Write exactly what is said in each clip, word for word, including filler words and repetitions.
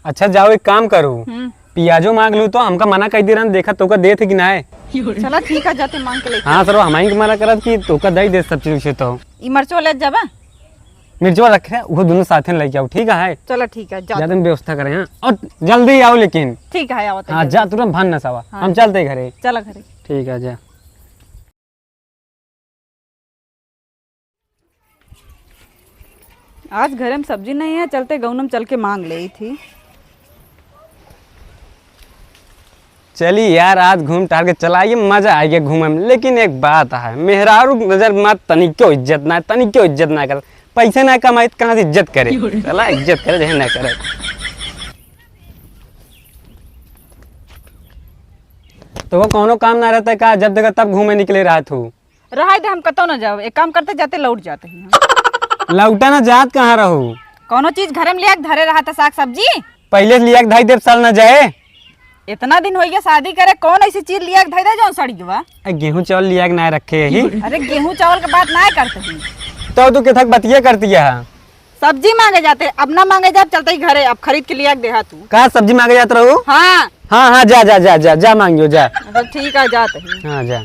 अच्छा, जाओ, एक काम करो, हम्म। पियाजो मांग लू तो। हमका मना कर दी रहन, देखा तोका देत है कि ना है। चला ठीक है, जाते मांग के लेके। हाँ सर, हम ही के मना करत कि तोका दई दे सब चीज से तो। ई मरचो ले जाबा? मिर्चवा रखे, वो दोनों साथे लेके आओ, ठीक है? चला ठीक है, जा। जाते हम व्यवस्था करें, हाँ? और जल्दी आओ लेकिन। ठीक है, आवत है हाँ, जल्दी। जा, तुरंत भान न सावा। हाँ। हम चलते घरे। चला घरे। ठीक है, जा। आज घरे में सब्जी नहीं है, चलते गौनम चल के मांग ले थी। चली यार, आज घूम टहल के चला आइए, मजा आइए घूमे में। लेकिन एक बात है, मेहरारू नजर में तनिको इज्जत ना है, तनिको इज्जत ना करे। पैसे ना कमाई तो कहाँ से इज्जत करे? चला इज्जत करे, जहे ना करे। तो वो कौनो काम ना रहता है का? जब देखा तब घूमे निकले रहत हूँ। रहाई दे, हम कतौ न जाओ। एक काम करते, जाते लौट जाते ही हम। लौटा ना जात कहाँ रहू? कौनो चीज घरे में लिया के धरे रहा था, साग सब्जी। पहले से लिया के धई देब, साल ना जाए। इतना दिन हो गया शादी करे, कौन ऐसी चीज लिया के धई दे जौन सड़ गवा? ए, गेहूं चावल लिया के ना रखे ही। अरे गेहूं चावल के बात ना करते ही। तो तू के थक बतिया करती है? सब्जी मांगे जाते, अब ना मांगे जात, चलते ही घरे, अब खरीद के लिया के देहा तू। का सब्जी मांगे जात रहू? हाँ। हाँ, हाँ, जा, जा, जा, जा, जा मांगियो, जा। अच्छा, ठीक है, जात ही। हाँ, जा।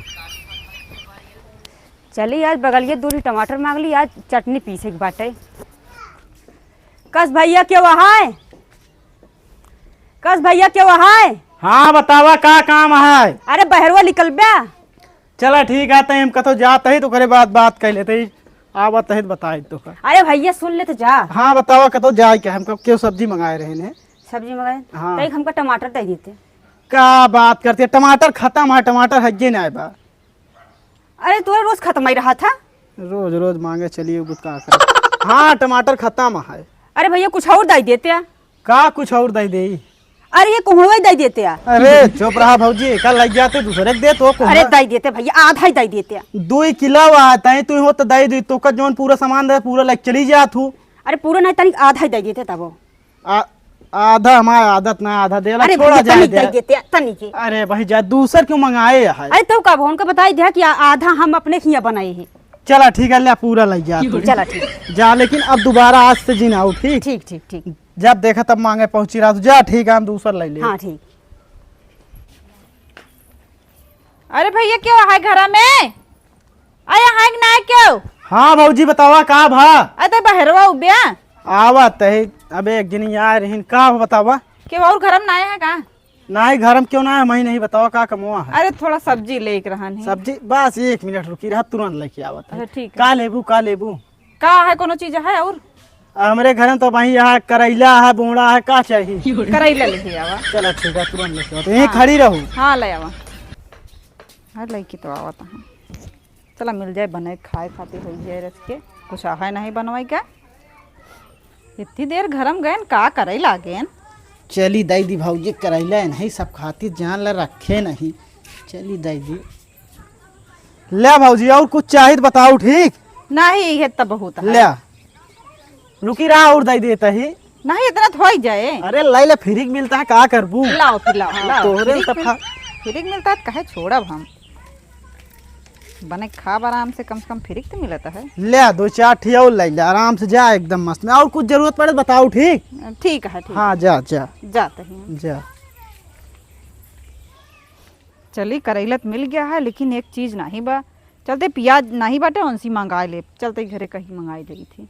चली, आज बगलिया दूरी टमाटर मांग ली, आज चटनी पीसे के बाटे। कस भैया, केहू है? कस भैया, केहू है? हाँ, बतावा, का काम है? अरे, बहरवा निकल बे। चला, ठीक है, तई हम कतो जात ही, तो ओकरे बाद बात कर लेते ही। आवत ही, तो बताई तो का। अरे भैया, सुन ले तो जा। हाँ, बतावा, कतो जाए क्या? हम कब केहू सब्जी मंगाए रहे ने। सब्जी मंगाए? हाँ। तई हमका टमाटर दे देते। का बात करती है? टमाटर खत्म है, टमाटर हइये ना बा। अरे, तोरा रोज खत्म ही रहा था। रोज, रोज मांगे चलिए, बुत का करे। हाँ, टमाटर खत्म है। अरे भैया, कुछ और दे देते। का कुछ और दे दे? अरे, ये कुहड़वा ही दे देते। अरे, चुप रहा भौजी, का लग जाते दूसरे के दे तो कुहड़वा। अरे, दे देते भैया, आधा ही दे देते। दो ही किलो आता है, तू हो तो दे दी, तो का जौन पूरा सामान रहे, पूरा लग चली जा तू। अरे, पूरा नहीं, तनिक आधा ही दे देते तब। आ, आधा हमारा आदत ना, आधा देला, अरे छोड़ा भैया, जाए तनिक दे। दे देते, तनिक के। अरे भाई, जा, दूसर क्यों मंगाए है? अरे, तो का, उनका बताई दिया कि आ-, आधा हम अपने हियाँ बनाए हैं। चला, ठीक है, ले, पूरा ले जा तू। चला, ठीक। जा, लेकिन अब दोबारा आज से जिन आओ, ठीक? ठीक, ठीक, ठीक। जब देखा तब मांगे पहुंची रहा तू। जा, ठीक है, हम दूसर ले ले। हाँ, ठीक। अरे भैया, क्यों है घरा में? अरे, है कि ना क्यों? हाँ भौजी, बतावा, का भा? अरे, बहरवा उब्या। आवत है, अबे एक जनी आ रही, का बतावा? क्यों और घर में ना है का? नाहीं, घर में क्यों ना है, मैं नहीं, बतावा, का कमवा है? अरे, थोड़ा सब्जी लेके रहन है। सब्जी? बस एक मिनट रुकी रहा, तुरंत लेके आवत है। अच्छा, ठीक है। का लेबू, का लेबू? का है, कोनो चीज है और? हमरे घर में तो भाई यहाँ करैला है, बोड़ा है, का चाहिए? करैला लेके आवा। चला ठीक है, तुरंत लेके आवत है। यहीं हाँ। खड़ी रहू। हाँ, ले आवा। हाँ, लेके तो आवत है। चला, मिल जाए, बने खाए खातिर हो जाए रच के। कुछ आहे नहीं बनवाई का? इतनी देर घर में गएन, का करे लागेन? चली दई दी भौजी, करैला नहीं सब खातिर, जान ला रखे नहीं। चली दई दी। ले भौजी, और कुछ चाहिए तो बताओ, ठीक? नहीं, ये तो बहुत है। ले, रुकी रहा और दई देता ही। नहीं, इतना तो हो ही जाए। अरे, ले ले, फ्री के मिलता है, का करबू? लाओ, फिर लाओ, हाँ, लाओ। तोहरे फ्री तो के मिल-, फा- फ्री के मिलता है, तो कहे छोड़ब हम। बने खाब आराम से, कम से कम फ्री के तो मिलता है। ले, दो चार ठी और ले ले, आराम से जा, एकदम मस्त में। और कुछ जरूरत पड़े, बताओ, ठीक? ठीक है, ठीक हाँ, है। जा, जा। जाते हैं। जा। चली, करैला तो मिल गया है, लेकिन एक चीज नहीं बा। चलते पियाज नहीं बाटे, उनसे मंगाए ले। चलते घरे कहीं मंगाए ले थी।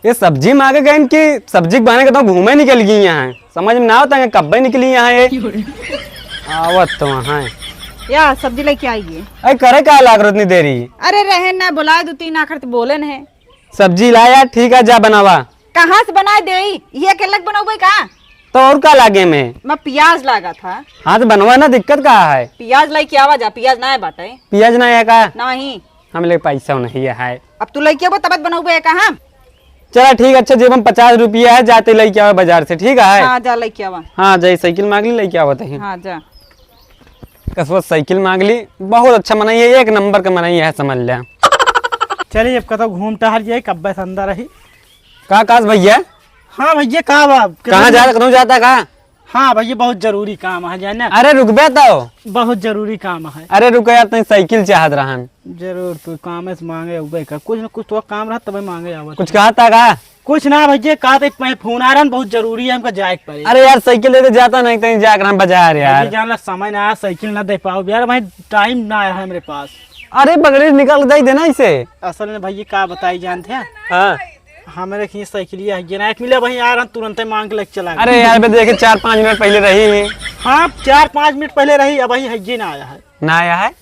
ये सब्जी मांगे गए कि सब्जी के बहाने के तो घूमे निकल गई यहाँ? समझ में ना होता है, कब्बे निकली यहाँ ये। आवत तो वहाँ है। या सब्जी लेके आई है। अरे, करे का लाग रहा इतनी देरी? अरे, रहे ना, बुलाए दो तीन आखर तो बोले न है। सब्जी लाया, ठीक है, जा बनावा। कहाँ से बनाए देई? ये अकेले के बनौबे का? तो और का लागे में? मैं पियाज लागा था। हाँ, तो बनवा ना, दिक्कत का है? पियाज लेके आवा जा, पियाज ना है बाटे। पियाज ना है का? नहीं। हम ले पैसा नहीं है। अब तू लेके आबो तब बनौबे का हम? चला ठीक, अच्छा, जेब में पचास रुपया है, जाते लेके आवा बाजार से, ठीक है? हाँ, जा लेके आवा। हाँ, जाई साइकिल मांग ली, लेके आवा तही। हाँ, जा। कसवा साइकिल मांग ली, बहुत अच्छा मनई है, एक नंबर का मनई है, समझ लिया। चलिए, अब कतो घूम टहल जाए, कब्बे से अंदर रही। का काश भैया? हाँ भैया, का बा? कहाँ जा, कतौ जाता का? हाँ भैया, बहुत जरूरी काम है, जाने। अरे रुकबे तो। बहुत जरूरी काम है। अरे रुको यार, तनी साइकिल चाहत रहन। जरूर, तू काम से मांगे उबे का, कुछ न कुछ तो काम रहा तबे मांगे आवत। कुछ कहता का? कुछ ना भैया, कहा थे मैं फोन आ रहा है, बहुत जरूरी है, हमका जाए के पड़े। अरे यार, साइकिल लेके जाता नहीं कहीं जाकर हम बाजार यार। भैया जान ला, समय ना आया, साइकिल ना दे पाओ यार, भाई टाइम ना आया है मेरे पास। अरे पगड़ी निकाल दे देना इसे। असल में भैया का बताई जानते हैं? हाँ। हमारे खींच साइकिलिया है, ये ना एक मिला भाई यार, हम तुरंत मांग के लेके चला गए। अरे यार, बे देखे चार पाँच मिनट पहले रही है। हाँ, चार पाँच मिनट पहले रही, अब वही है, ये ना आया है। ना आया है?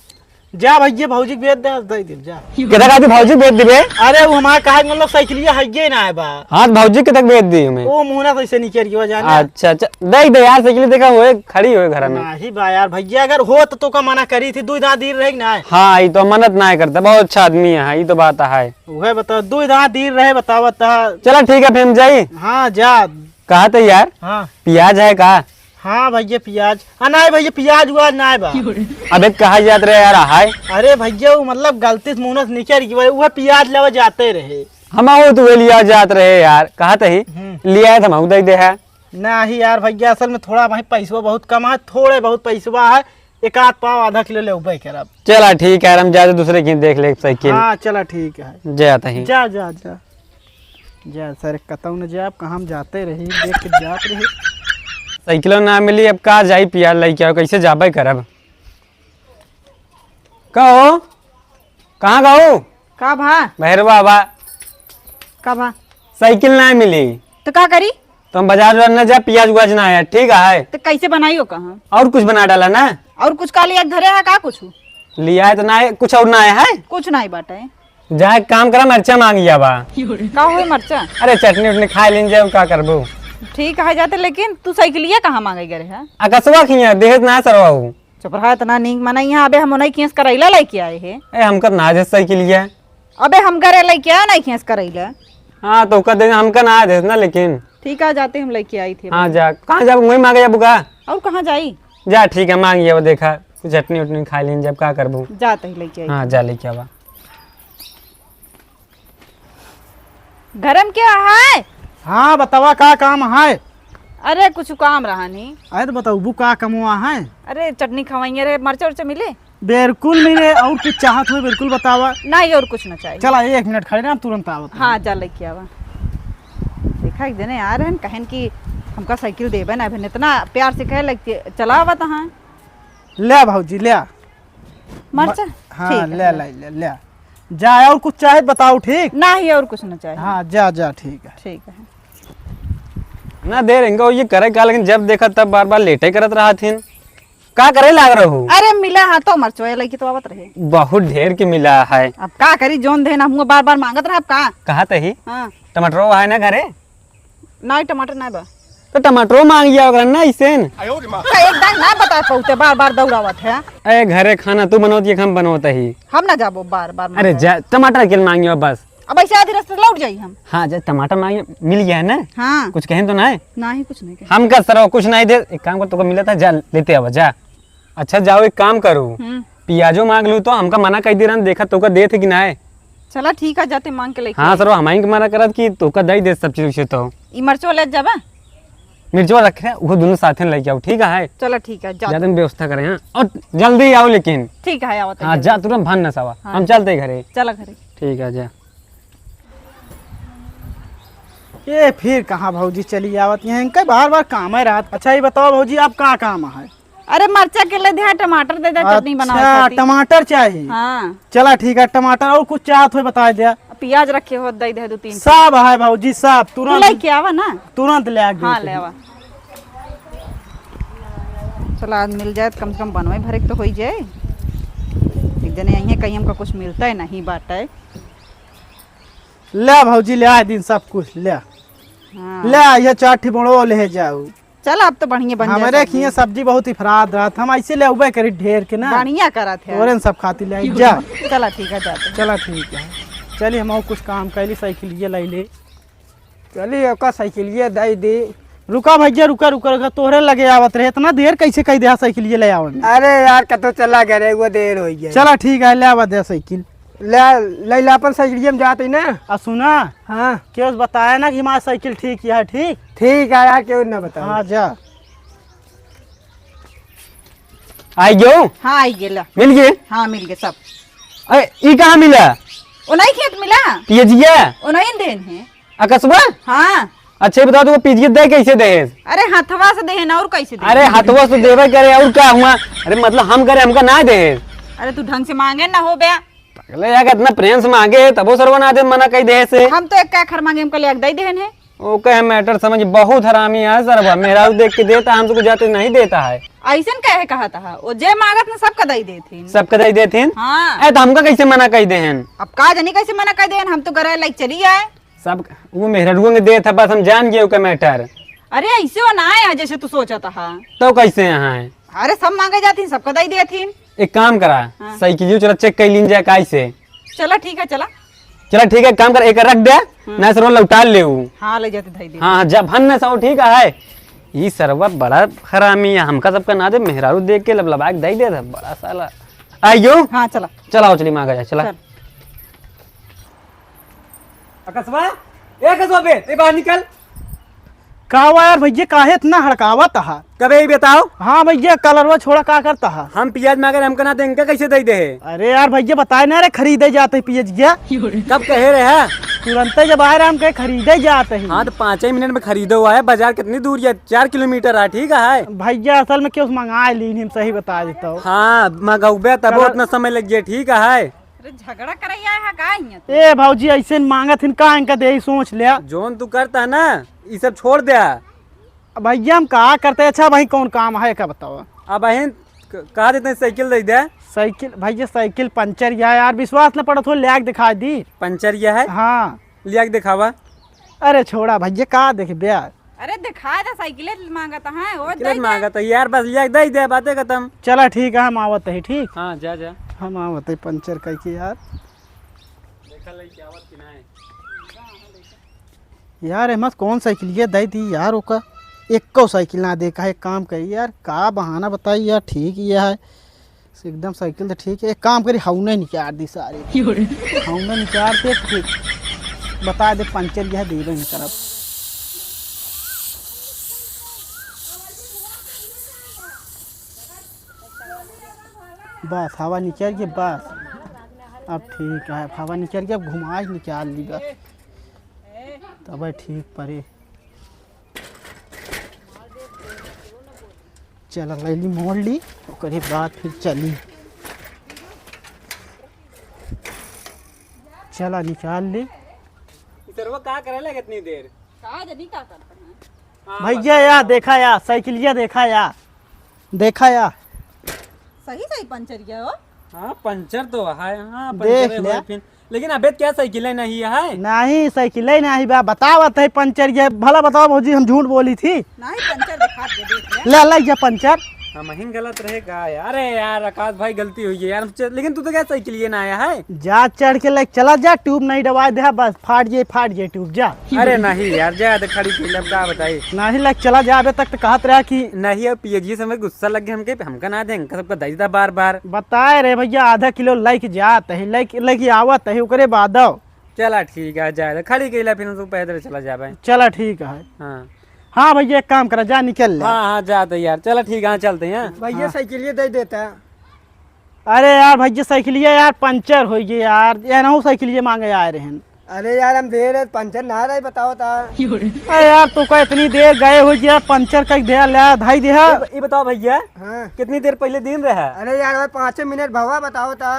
जा भैया, भौजी के बेच दे, दे दे, जा। केदा कहती भौजी बेच दिबे? अरे, वो हमारा कहा मतलब साइकिलिया है, ये ना है बा। हाँ, तो भौजी के तक बेच दी हमें। वो मुहना तो इसे निकल गया जाने। अच्छा, अच्छा, दे दे यार, साइकिल देखा हुए, खड़ी हुए घर में। नहीं बा यार, भैया अगर हो तो, तो का मना करी थी, दो दांत दीर रहे कि ना। हाँ, ये तो मन्नत ना करता, बहुत अच्छा आदमी है, ये तो बात है। वह बता, दो दांत दीर रहे, बतावत था। चला ठीक है, फिर हम जाई। हाँ, जा। कहा थे यार? हाँ। प्याज है का? हाँ भैया, प्याज। आ, नाहीं भैया, प्याज उआज नाहीं बा। अबे कहाँ जात रहे यार, हाय? अरे भैया, वो मतलब गलती से मुंह से निकल गई, वह प्याज लेवे जाते रहे। हम आओ तो वे लिया जात रहे यार, कहा थे ही? हम्म। लिया है तो हम दे दे है। नाहीं यार भैया, असल में थोड़ा भाई पैसवा बहुत कम है, थोड़े बहुत पैसवा है, एक आध पाव आधा किलो लेबे करब। चला ठीक है यार, हम जाते दूसरे की देख ले साइकिल। हाँ चला ठीक है। जाता ही। जा, जा, जा। जा सर, कतौ न जाब, कहाँ हम जाते रही, देख के जात रही। साइकिलो ना मिली, अब का जाई पिया लइके आओ, कैसे जाबे करब? कहो, कहाँ गऊ? का भा? भैरवा बा। का भा? साइकिल ना मिली। तो का करी? तो हम बाजार उजार न जा, पियाज उआज ना आया, ठीक है? तो कैसे बनाई हो कहाँ? और कुछ बना डाला ना। और कुछ का लिया धरे है का कुछ? लिया है तो ना है, कुछ और ना आया है? कुछ नहीं बाटे। जा एक काम करा, मरचा मांग आवा। का होई मरचा? अरे चटनी उटनी खाए लीन जाए, का करबो? ठीक है जाते, लेकिन तू साइकिलिया कहाँ मांगे गए है? अकसवा खिया, देहत ना सरवा हूँ। चुप रहा, इतना नीक मना यहाँ अबे हम उन्हीं खेस करैला लेके आए हैं। ए, हमका ना दे साइकिलिया। अबे हम घरे लेके आए नहीं खेस करैला। हाँ, तो ओका दे हमका ना दे ना, लेकिन। ठीक है, जाते हम लेके आई थी। हाँ, जा। कहाँ जाबू? वहीं मांगे जाबू का? और कहाँ जाई? जा, ठीक है, मांग आवा, देखा, कुछ चटनी उटनी खा लीन जब, का करबू? जाते ही लेके आई हाँ, थी। जा लेके आवा। घर में क्या है? हाँ, बतावा, का काम है? अरे, कुछ काम रहा नहीं। अरे, तो बताऊ, बू का कमवा है? अरे, चटनी खवाइए रे, मरचा उरचा मिले? बिल्कुल मिले, और कुछ चाहत हो, बिल्कुल बतावा। नहीं, और कुछ ना चाहिए। चला, एक मिनट खड़े रहा, हम तुरंत आवत हैं। हाँ, जा लेके आवा। देखा, एक जने आ रहे हैं, कहन कि हमका साइकिल देबे ना, अभी इतना प्यार से कहे, लगते चलावत हैं। ले भौजी, ले। मरचा? म-, हाँ, ठीक है, ले, ले। ले, ले, ले। जा, और कुछ चाहे बताओ, ठीक? नहीं, और कुछ ना चाहे। हाँ, जा, जा, ठीक है। ठीक है। ना देर इनका ये करे का, लेकिन जब देखा तब बार बार लेटे करत रहत हिन। का करे लाग रहू? अरे मिला हा तो मरचो, ये लड़की तो आवत रहे। बहुत ढेर के मिला है। अब का करी, जोन देना हुआ बार बार मांगत रहा, अब का? कहा तही? हाँ। टमाटरो है ना घरे? नाहीं, टमाटर नाहीं बा। तो टमाटरो मांग गया होगा ना, इसे न। तो एक दाई ना बता पाउते, बार बार दौड़ावत है। ए, घरे खाना तू बनौती है, हम बनौते ही। हम ना जाबो बार बार अरे मांगे। जा, टमाटर के मांगियो बस। अब ऐसे आधी रास्ते लौट जाई हम। हाँ, जा, टमाटर मांगियो, मिल गया है ना? हाँ। कुछ कहें तो ना है? नाहीं, कुछ नहीं कहे। हम का सरवा कुछ नहीं दे, एक काम कर, तोका मिला था, जा, लेते आवा, जा। अच्छा जाओ, एक काम करू, हम्म। पियाजो मांग लू तो हमका मना कई दे रहन, देखा तोका देत है कि ना है। चला ठीक है, जाते मांग के लेके हाँ आई। सर, हम के मना करत कि तोका दई दे सब चीज उसे तो। ई मरचो ले जाबा? मिर्चवा रखे, वो दोनों साथे लेके आओ, ठीक है? चला ठीक है, जा। जाते हम व्यवस्था करें, हाँ? और जल्दी आओ लेकिन। ठीक है, आवत है हाँ, जल्दी। जा तुरंत भान न सावा, हाँ। हम चलते घरे। चला घरे। ठीक है, जा। ये फिर कहाँ भौजी चली आवत हैं? इनका बार बार काम है रात। अच्छा ये बताओ भौजी, आप का काम है? अरे मरचा के ले दे, टमाटर दे दे, चटनी बनावे अच्छा, खातिर। टमाटर चाहिए। हाँ। चला ठीक है, टमाटर और कुछ चाहत हो बता दे। पियाज रखे हो, दे दे दो तीन। सब है भौजी, सब तू तुरंत। लेके आवा ना। तुरंत ले आ हाँ, ले आवा। चला आज मिल जाए तो कम से कम बनवे भरे के तो होई जाए। एक जने यहीं कहीं हमका कुछ मिलता है नहीं बाटे। ले भौजी, ले आए दिन सब कुछ, ले। हाँ। ले, ये चार ठी बड़ो ले जाऊ। चल, अब तो बढ़िया बन जाए हमरे सब्जी। खिया सब्जी बहुत इफराद रहत, हम ऐसे ले उबे करी ढेर के ना। बढ़िया करत है। तोरे न सब खाती ले आई, जा। चला, ठीक है, जाते हैं। चला, ठीक है। चली, हम और कुछ काम कैली, साइकिलिया ले ले। चली, ओका साइकिलिया दे दी। रुका भैया, रुका, रुका, रुका, तोहरे लगे आवत रहे, इतना देर कैसे कह दे साइकिलिया ले आवे में? अरे यार, कतो चला गए रे, वो देर हो गया। चला, ठीक है, ले आवा दे साइकिल। ले, ले, ले, अपन साइकिलिया में जाते ही ना। आ सुना, हाँ। केहू से बताया ना कि हमार साइकिल ठीक है, ठीक? ठीक है यार, केहू ना बताओ। हाँ, जा। आई गयो? हाँ, आई गेला। मिल गए? हाँ, मिल गए सब। अरे, ई कहाँ मिला? ओ नहीं खेत मिला? पियजिया? ओ नहीं देन है। अकसबा? हाँ। अच्छा, ये बताओ, तुमको पियजिया दे कैसे देहेस? अरे, हथवा से देहेन, और कैसे देहेन? अरे, हथवा से देवे करे, और का हुआ? अरे, मतलब, हम करे, हमका ना देहेस। अरे, तू ढंग से मांगे ना हो बे। पगले, यार, इतना प्रेम से मांगे है, तबो सरवा ना दे, मना कही देहेस। हम तो एक का खर मांगे, हमका ले दे देहेन है। ओके, matter समझ, बहुत हरामी है सरवा, मेहरारू देख के देता, हमसे कुछ जाते नहीं देता है। ऐसन काहे कहत हा? वो जे मांगत न, सबका दई देथिन। सबका दई देथिन? हाँ। ए, तो हमका कैसे मना कही देहेन? अब का जानी कैसे मना कही देहेन, हम तो घरे लाइक चली आए। सब वो मेहरारुओं के देत है, बस हम जान गए ओकर matter। अरे, ऐसे वो ना आए हैं जैसे तू सोचत हा। तो कैसे यहाँ है? अरे, सब मांगे जाथिन, सबका दई देथिन। एक काम करा, हाँ। साइकिलियो चला check कर लीन जाए, काहे से? चला, ठीक है, चला। चला, ठीक है, एक काम कर, एक रख दे, हम्म। ना सरवा लौटा ले ऊ। हाँ, ले जाते धई दे। हाँ, जब हन न सौ, ठीक है। ई सरवा बड़ा हरामी है, हमका सबका ना दे, मेहरारू देख के लबलबा के दई दे, बड़ा साला। आइयो। हाँ, चला। चला, आओ, चली, माँ का जा, चला। चल। अकसबा, ए अकसबा बे, ए बाहर निकल। का हुआ यार भैया, काहे इतना हड़कावत हा? कबे ही बताओ। हाँ भैया, कलरवा छोड़ा, का करता हा? हम पियाज मांगे, हमका ना दे, इनका कैसे दे दे? अरे यार भैया, बताए ना रे, खरीदे जाते पियाज क्या? कब कहे रहे? तुरंत जब आए रहे, हम कहे खरीदे जाते ही। हाँ, तो पाँच ही मिनट में खरीदो हुआ है, बाजार कितनी दूर है? चार किलोमीटर है, ठीक है। भैया, असल में क्यों मंगाए लीन, हम सही बता देता हूँ। हाँ, मंगौबे तब चलो। उतना समय लग जाए, ठीक है। अरे झगड़ा करैया है का हियां तू? ए भौजी, ऐसे न मांगत हिन का, इनका देही सोच लिया। जोन तू करता है ना, ये सब छोड़ दे। अब भैया हम का करते? अच्छा भाई, कौन काम है का बताओ? अब बहन क-, कहा देते हैं साइकिल दे दे। साइकिल भैया, साइकिल पंचर या यार, विश्वास न पड़त हो, ले आके दिखा दी। पंचर या है? हाँ। ले आके दिखावा। अरे छोड़ा भैया, का देखे ब्याह। अरे दिखा दे, साइकिले मांगत है, वो कितने दे दे। मांगत है यार, बस लिया दे दे, बातें खत्म। चला ठीक है, हम आवत है, ठीक? हाँ, जा, जा। हम आवत है पंचर कह के यार। देखा लई क्या आवत कि ना है। यार, एमस कौन साइकिल ये दे दी यार, ओका एको साइकिल ना दे, कहे काम करी यार, का बहाना बताई यार, ठीक ये है। से एकदम साइकिल तो ठीक है, एक काम करी, हौने निकाल दी सारी। क्यों रे? हौने निकाल दे, फिर बता दे, पंचर यह देबे न करब। बस, हवा निकल गई, बस। अब ठीक है, हवा निकल गई, अब घुमाई निकाल ली बस। तब ठीक परे। चला, लैली मोड़ ली, ओकरे बाद फिर चली। चला, निकाल ली। ई सरवा का करे लगे इतनी देर? का जानी का करता है? हाँ, भैया, बस। या देखा या, साइकिलिया देखा या, देखा या। सही सही पंचर गया हो। हाँ, पंचर तो है, हाँ, देख पंचर है लिया। फिर। लेकिन अबे क्या साइकिल है, नहीं है? नहीं, साइकिल ही नहीं बा, बतावत है पंचर ये। भला बताओ भौजी, हम झूठ बोली थी? नहीं, पंचर दिखा दे, देख ले। ले, ले जा पंचर। हम ही गलत रहे का यार? अरे यार, आकाश भाई, गलती हुई है यार, हमसे, लेकिन तू तो क्या साइकिल ये ना आया है? जा चढ़ के लेके चला जा, ट्यूब नहीं दबाए दे, बस फाट जाए, फाट जाए ट्यूब, जा। अरे नहीं यार, जा तो खड़ी की, अब का बताई? नहीं, लेके चला जा, अबे तक तो कहत रहा कि नहीं, अब पियजिए से हमें गुस्सा लग गया, हमके, हमका ना दे, हमका सबका दे देता बार बार। बताए रे भैया, आधा किलो लेके जात है, लेके, लेके आवत है, ओकरे बाद आओ। चला ठीक है, जाए दे, खड़ी कइला, फिर हम पैदल चला जाबे। चला ठीक है। हाँ। हाँ भैया, एक काम करा, जा निकल ले। हाँ, हाँ, जाते यार, चला ठीक है, हाँ, चलते हैं। भैया, हाँ। साइकिलिया दे देता। अरे यार भैया, साइकिलिया यार पंचर हो गई यार, ये ना साइकिलिया मांगे आए रहन। अरे यार, हम देर है, पंचर ना रहे, बताओ ता। अरे यार, तू का इतनी देर गए हो यार, पंचर कर दे, ले धाई दे। ये ब-, ये बताओ भैया, हाँ। कितनी देर पहले दिन रहा? अरे यार, भाई, पाँचे मिनट भवा, बताओ ता।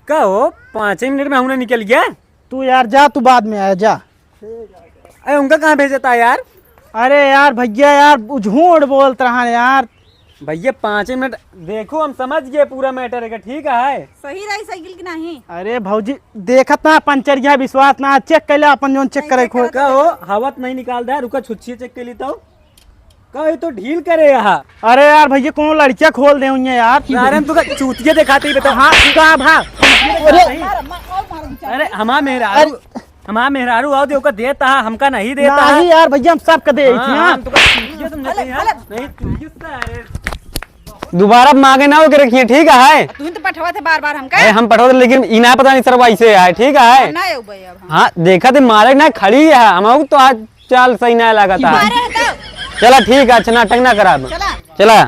का हो, पाँचे मिनट में हमने निकल गया? तू यार जा, तू बाद में आया, जा। अरे उनका कहाँ भेजता यार? अरे यार भैया यार, उ झूठ बोलत रहा यार। भैया पाँच मिनट देखो, हम समझ गए पूरा matter है, ठीक है? सही रही साइकिल की नहीं? अरे भौजी, देखत ना पंचर यह विश्वास ना, check कर ले अपन जोन check नहीं, करे check खोल। करत का हो, हवा त नहीं निकाल दे, रुका छुच्छी check कर ली तो। का ये तो ढील करे यहाँ। अरे यार भैया, कौन लड़कियाँ खोल दे हुई हैं यार। अरे हम तो का चूतिया दिखाते ही बताओ। हाँ, का भा? अरे, अरे हमार मेहरारू, अरे। हमार मेहरारू आओ दे, ओका देता है, हमका नहीं देता है। नहीं यार भैया, हम सबका दे हाँ, थी, हाँ। हम तो का चूतिया समझते हैं यार। नहीं, चूतिया से अरे। दोबारा मांगे ना ओके रखिए, ठीक है? तू ही तो पठवा थे बार बार हमका। अरे हम पठवा थे, लेकिन ई ना पता नहीं सर वैसे है, ठीक है? ना आयो भाई अब हम। हाँ, देखा थे मारे ना खड़ी है, हम तो आज चाल सही ना लगा था। मारे है तो। चला ठीक है, अच्छा नाटक ना कराब। चला। चला।